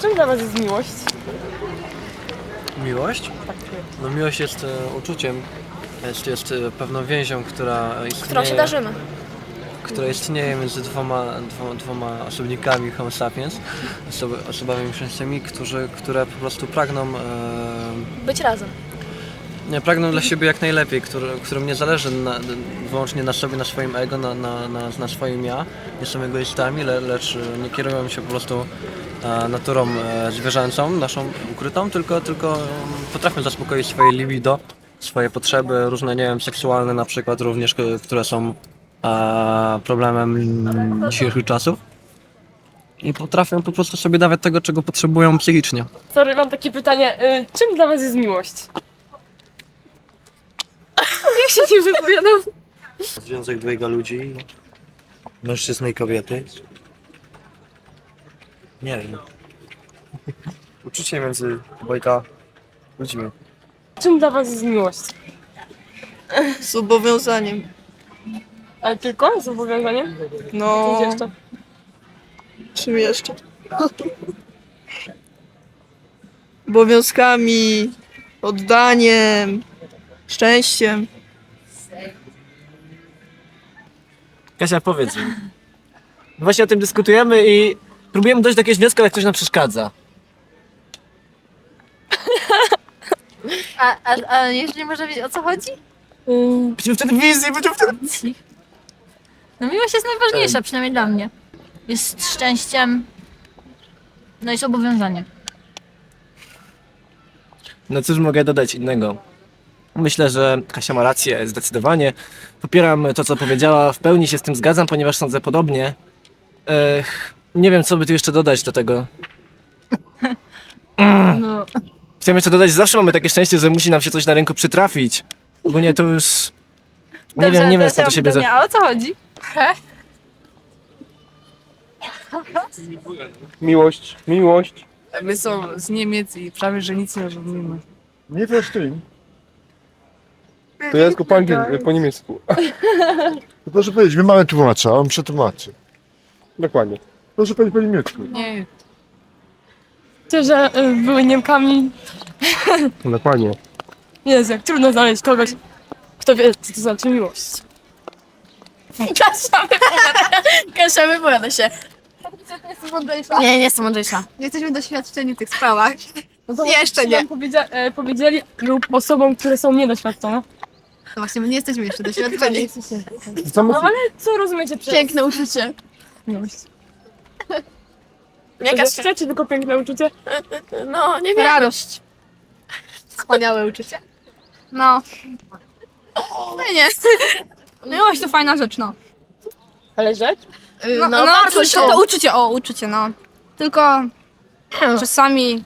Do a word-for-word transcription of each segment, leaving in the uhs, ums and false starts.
Czym dla Was jest miłość? Miłość? No miłość jest e, uczuciem, jest, jest e, pewną więzią, która istnieje, Którą się darzymy. Która istnieje między dwoma, dwoma, dwoma osobnikami Homo sapiens, osoby, osobami mniejszymi, którzy, które po prostu pragną e, Być razem. Nie, pragną dla siebie jak najlepiej, który, którym nie zależy na, wyłącznie na sobie, na swoim ego, na, na, na, na swoim ja. Nie są egoistami, le, lecz e, nie kierują się po prostu e, naturą e, zwierzęcą, naszą ukrytą, tylko, tylko em, potrafią zaspokoić swoje libido, swoje potrzeby, różne, nie wiem, seksualne na przykład również, k- które są e, problemem dzisiejszych czasów. I potrafią po prostu sobie dawać tego, czego potrzebują psychicznie. Sorry, mam takie pytanie. Y, czym dla Was jest miłość? Ja się nie wypowiadam. Związek dwojga ludzi, mężczyzny i kobiety. Nie wiem. Uczucie między dwojga ludźmi. Czym dla Was jest miłość? Z obowiązaniem. Ale tylko z obowiązaniem? No, Coś jeszcze? Czym jeszcze? Obowiązkami, oddaniem, szczęściem. Kasia, powiedz mi. Właśnie o tym dyskutujemy i próbujemy dojść do jakiegoś wniosku, ale ktoś nam przeszkadza. A, a, a jeżeli można wiedzieć, o co chodzi? Będziemy w telewizji, będziemy w telewizji. No miłość jest najważniejsza, przynajmniej dla mnie. Jest szczęściem, no i z obowiązaniem. No cóż mogę dodać innego? Myślę, że Kasia ma rację, zdecydowanie. Popieram to, co powiedziała, w pełni się z tym zgadzam, ponieważ sądzę podobnie. Ech, nie wiem, co by tu jeszcze dodać do tego. No. Chciałem jeszcze dodać, że zawsze mamy takie szczęście, że musi nam się coś na rynku przytrafić. Ogólnie to już... Nie wiem, nie wiem, skąd to się bierze. A o co chodzi? Miłość, miłość. My są z Niemiec i prawie, że nic nie rozumiemy. Nie verstehen. To ja tylko po, angiel- po niemiecku. To proszę powiedzieć, my mamy tłumacza, on przetłumaczy. Dokładnie. Proszę powiedzieć po niemiecku. Nie. Ci, że y, były Niemkami. Dokładnie. Jezu, jak trudno znaleźć kogoś, kto wie, co to znaczy miłość. Kasia, wypowiada. Kasia, wypowiada się. Nie, nie jestem mądrzejsza. Jesteśmy doświadczeni w tych sprawach. No to jeszcze nie. Powiedzia- e, powiedzieli lub osobom, które są niedoświadczone. No właśnie, my nie jesteśmy jeszcze doświadczeni. Co my... No ale co rozumiecie przez Piękne uczucie. miłość? Jakaś rzeczy, tylko piękne uczucie. No, nie wiem. Radość. Wspaniałe uczucie. No. Fajnie. Miłość to fajna rzecz, no. Ale rzecz? No, no, no to, to uczucie, o, uczucie, no. Tylko czasami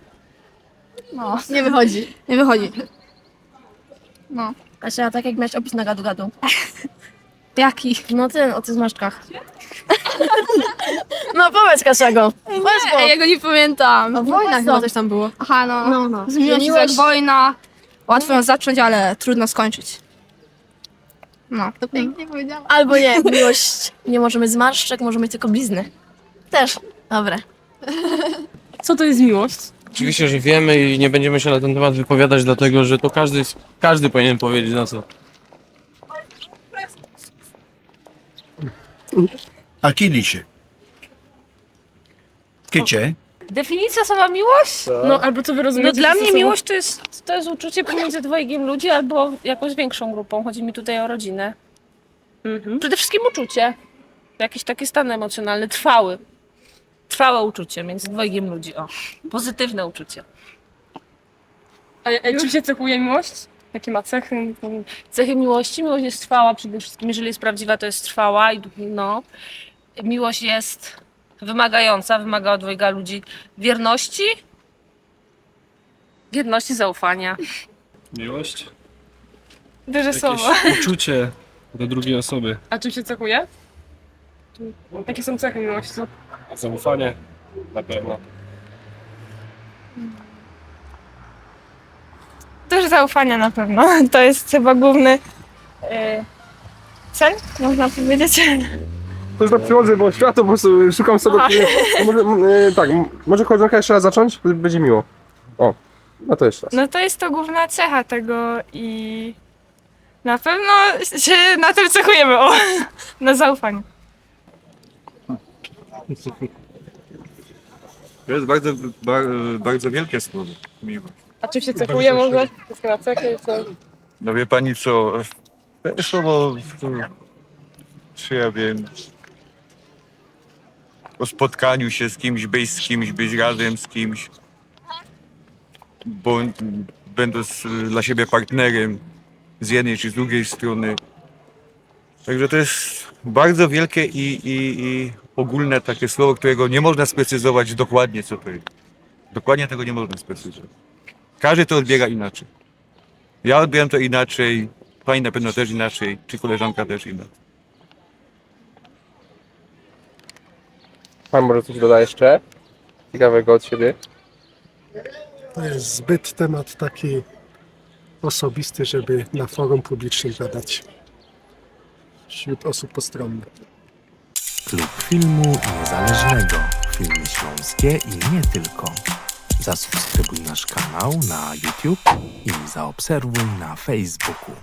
no, nie wychodzi. Nie wychodzi. No. Kasia, tak jak miałeś opis na gadu-gadu. Jaki? No ten, o tych zmarszczkach. No powiedz, Kasia, go. Nie, ja go nie pamiętam. O wojnach chyba coś tam było. Aha, no. No, no. Zmieniło się Miłość- wojna. Łatwo ją zacząć, ale trudno skończyć. No. To pięknie powiedziała. Albo nie, miłość. Nie możemy zmarszczek, możemy tylko blizny. Też. Dobre. Co to jest miłość? Oczywiście, że wiemy i nie będziemy się na ten temat wypowiadać, dlatego że to każdy, każdy powinien powiedzieć na co. A kiedy się? Kicie? Definicja słowa miłość? No, albo co wy rozumiecie No dla przez mnie słowo? Miłość to jest, to jest uczucie pomiędzy dwojgiem ludzi albo jakąś większą grupą. Chodzi mi tutaj o rodzinę. Przede wszystkim uczucie. Jakiś taki stan emocjonalny, trwały. Trwałe uczucie między dwojgiem ludzi. O, pozytywne uczucie. A, a czym się cechuje miłość? Jakie ma cechy? Cechy miłości. Miłość jest trwała przede wszystkim. Jeżeli jest prawdziwa, to jest trwała i no. Miłość jest wymagająca, wymaga od dwojga ludzi wierności, wierności, zaufania. Miłość? Duże słowo. Uczucie do drugiej osoby. A czym się cechuje? Jakie są cechy miłości? Zaufanie na pewno. Też zaufania na pewno. To jest chyba główny e, cel, można powiedzieć. To już tak przychodzę, bo światło po prostu szukam sobie. Może, e, tak, m- może koleżanka jeszcze raz zacząć? Będzie miło. O, no to jeszcze raz. No to jest to główna cecha tego i na pewno się na tym cechujemy, o, na zaufaniu. To jest bardzo, bar- bardzo wielkie słowo. Miłość. A czym się cechuje może? Wszystkie na cechy, co? No wie pani co, to jest słowo, czy ja wiem, o spotkaniu się z kimś, być z kimś, być razem z kimś, bo będąc dla siebie partnerem z jednej czy z drugiej strony. Także to jest bardzo wielkie i, i, i ogólne takie słowo, którego nie można sprecyzować dokładnie, co to jest. Dokładnie tego nie można sprecyzować. Każdy to odbiera inaczej. Ja odbieram to inaczej, pani na pewno też inaczej, czy koleżanka też inaczej. Pan może coś doda jeszcze? Ciekawego od siebie? To jest zbyt temat taki osobisty, żeby na forum publicznym gadać wśród osób postronnych. Klub Filmu Niezależnego. Filmy śląskie i nie tylko. Zasubskrybuj nasz kanał na YouTube i zaobserwuj na Facebooku.